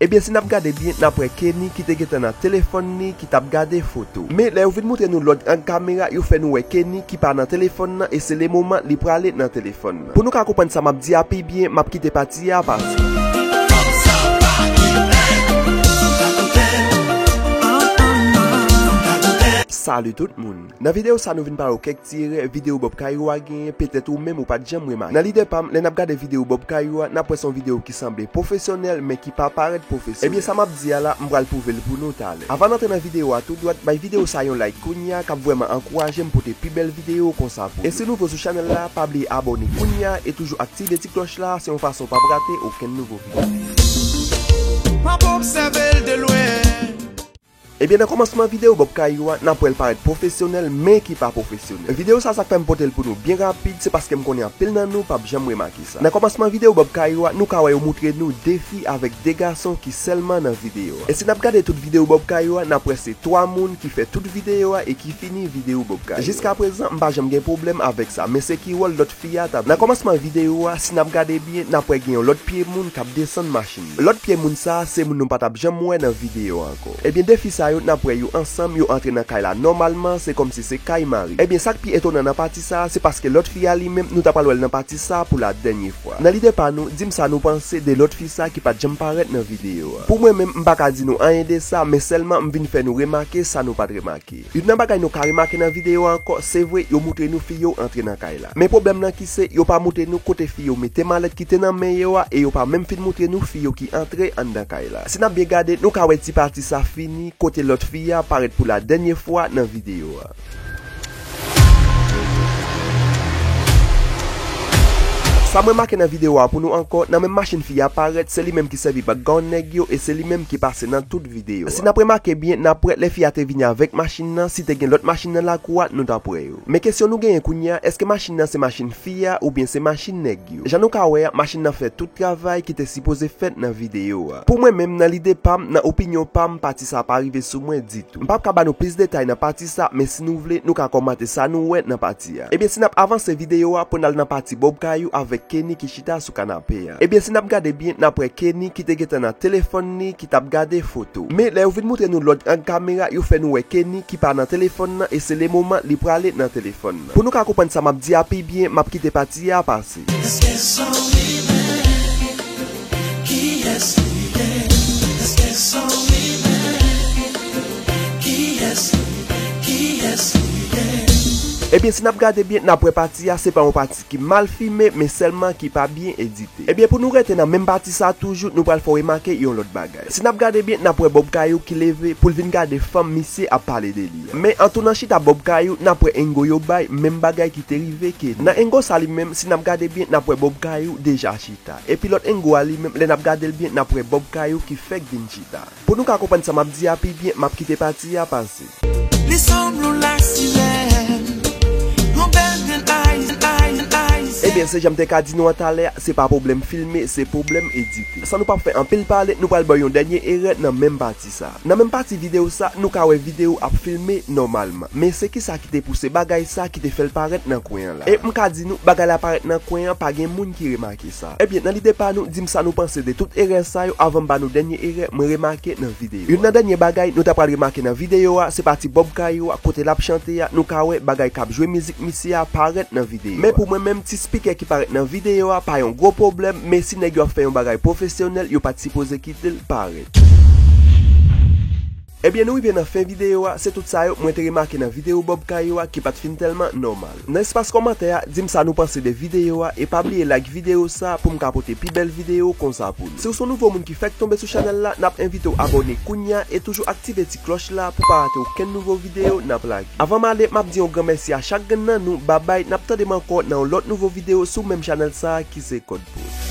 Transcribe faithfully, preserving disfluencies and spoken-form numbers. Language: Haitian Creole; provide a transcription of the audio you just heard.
Ebyen, si n ap gade byen, n ap wè Kenny ki te gentan nan telefòn li, ki t ap gade foto. Men, lè yo vin montre nou lòt ang kamera, yo fè nou wè Kenny ki pa nan telefòn nan, e se le moman li prale nan telefòn nan. Pou nou ka konprann sa m ap di a pi byen, m ap kite pati a pase. Salut tout moun! Nan videyo sa, nou vin pale w kèk ti erè videyo Bob Kayou a genyen, petèt ou menm ou pa t janm remake. Nan lide pa m, lè n ap gade videyo Bob Kayou a, n ap wè se yon videyo ki sanble pwofesyonèl, men ki pa parèt pwofesyonèl. Ebyen, sa m ap di a la, m pral pwouve l pou nou talè. Avan n antre nan videyo a tou dwat, bay videyo sa yon like kounye a, k ap vrèman ankouraje m pote pi bèl videyo konsa pou nou. E si w nouvo sou chanèl la, pa bliye abòne kounye a e toujou aktive ti klòch la, se yon fason w p ap rate okenn nouvo videyo. M ap obsève l de lwen. Ebyen, nan kòmansman videyo Bob Kayou a, n ap wè l parèt pwofesyonèl, men ki pa pwofesyonèl. Videyo sa, sa k fè m pote l pou nou byen rapid, se paske m konnen anpil nan nou p ap janm remake sa. Nan kòmansman videyo Bob Kayou a, nou ka wè yo montre nou de fi avèk de gason ki sèlman nan videyo a. E si n ap gade tout videyo Bob Kayou a, n ap wè se twa moun ki fè tout videyo a e ki fini videyo Bob Kayou a. Jiskaprezan, m pa janm gen pwoblèm avèk sa, men se ki wòl lòt fi a t ap jwe? Nan kòmansman videyo a, si n ap gade byen, n ap wè gen yon lòt pye moun k ap desann machin. Lòt pye moun sa a, se moun nou pa t ap janm wè nan videyo a ankò. Ebyen, de fi sa yo, n ap wè yo ansanm, yo antre nan kay la nòmalman, se kòmsi se kay mari. Ebyen, sa k pi etonan nan pati sa a, se paske lòt fi a li menm, nou ta pral wè l nan pati sa a pou la dènye fwa. Nan lide pa nou, di m sa nou panse de lòt fi sa ki pa t janm parèt nan videyo a. Pou mwen menm, m pa ka di nou anyen de sa, men sèlman m vin fè nou remake sa nou pa t remake. Youn nan bagay nou ka remake nan videyo a ankò, se vre, yo montre nou fi yo antre nan kay la. Men pwoblèm nan ki se, yo pa montre nou kote fi yo mete malèt ki te nan men yo a, e yo pa menm fin montre nou fi yo ki antre anndan kay la. Si n ap byen gade, nou ka wè ti pati sa fini, kote lòt fi a parèt pou la dènye fwa nan videyo a. Sa m remake nan videyo a pou nou ankò, nan menm machin fi a parèt, se li menm ki sèvi background nèg yo, e se li menm ki pase nan tout videyo a. Si n ap remake byen, n ap wè lè fi a te vini avèk machin nan, si te gen lòt machin nan lakou a, nou t ap wè yo. Men kesyon nou genyen kounye a, èske machin nan se machin fi a oubyen se machin nèg yo? Jan nou ka wè a, machin nan fè tout travay ki te sipoze fèt nan videyo a. Pou mwen menm, nan lide pa m, nan opinyon pa m, pati sa pa rive sou mwen ditou. M p ap ka ba nou plis detay nan pati sa, men si nou vle, nou ka kòmante sa nou wè nan pati a. Ebyen, si n ap avanse videyo a pou n al nan pati Bob Kayou avèk Kenny ki chita sou kanape a. Ebyen, si n ap gade byen, n ap wè Kenny ki te gentan nan telefòn li, ki t ap gade foto. Men, lè yo vin montre nou lòt ang kamera, yo fè nou wè Kenny ki pa nan telefòn nan, e se le moman li prale nan telefòn nan. Pou nou ka konprann sa m ap di a pi byen, m ap kite pati a pase. Èske s on rimè? Kiyès li ye? Èske s on rimè? Kiyès li ye? Kiyès li ye? Ebyen, si n ap gade byen, n ap wè pati a, se pa yon pati ki mal fime, men sèlman ki pa byen edite. Ebyen, pou nou rete nan menm pati sa toujou, nou pral fè w remake yon lòt bagay. Si n ap gade byen, n ap wè Bob Kayou ki leve pou l vin gade fanm misye ap pale de li a. Men an tounen chita Bob Kayou, n ap wè Engo yo bay menm bagay ki te rive Kenny. Nan Engo sa li menm, si n ap gade byen, n ap wè Bob Kayou deja chita. Epi lòt Engo a li menm, lè n ap gade l byen, n ap wè Bob Kayou ki fèk vin chita. Pou nou ka konprann sa m ap di a pi byen, m ap kite pati a pase. Li sanble yon lasirèn, yon bèl grenn Ayisyen, Ayisyen, Ayisyen. Ebyen, se jan m te ka di nou an talè a, se pa pwoblèm filme, se pwoblèm edite. San nou p ap fè anpil pale, nou pral ba w yon dènye erè nan menm pati sa. Nan menm pati videyo sa, nou ka wè videyo ap filme nòmalman. Men se kisa ki te pouse bagay sa ki te fè l parèt nan kwen an la? E m ka di nou, bagay la parèt nan kwen an, pa gen moun ki remake sa. Ebyen, nan lide pa nou, di m sa nou panse de tout erè sa yo avan m ba nou dènye erè mwen remake nan videyo a. Youn nan dènye bagay nou ta pral remake nan videyo a, se pati Bob Kayou a, kote l ap chante a, nou ka wè bagay k ap jwe mizik misye a parèt nan videyo a. Men pou mwen menm, ti spikè ki parèt nan videyo a pa yon gwo pwoblèm, men si nèg yo ap fè yon bagay pwofesyonèl, yo pa t sipoze kite l parèt. Ebyen, nou rive nan fen videyo a, se tout sa yo mwen te remake nan videyo Bob Kayou a ki pa t fin tèlman nòmal. Nan espas kòmantè a, di m sa nou panse de videyo a e pa bliye like videyo sa pou m ka pote pi bèl videyo konsa pou nou. Si w se yon nouvo moun ki fèk tonbe sou chanèl la, n ap envite w abòne kounye a e toujou aktive ti klòch la pou pa rate okenn nouvo videyo n ap lage. Avan m ale, m ap di yon gran mèsi a chak grenn nan nou, babay, n ap tande m ankò nan yon lòt nouvo videyo sou menm chanèl sa a ki se Kòd Pwod.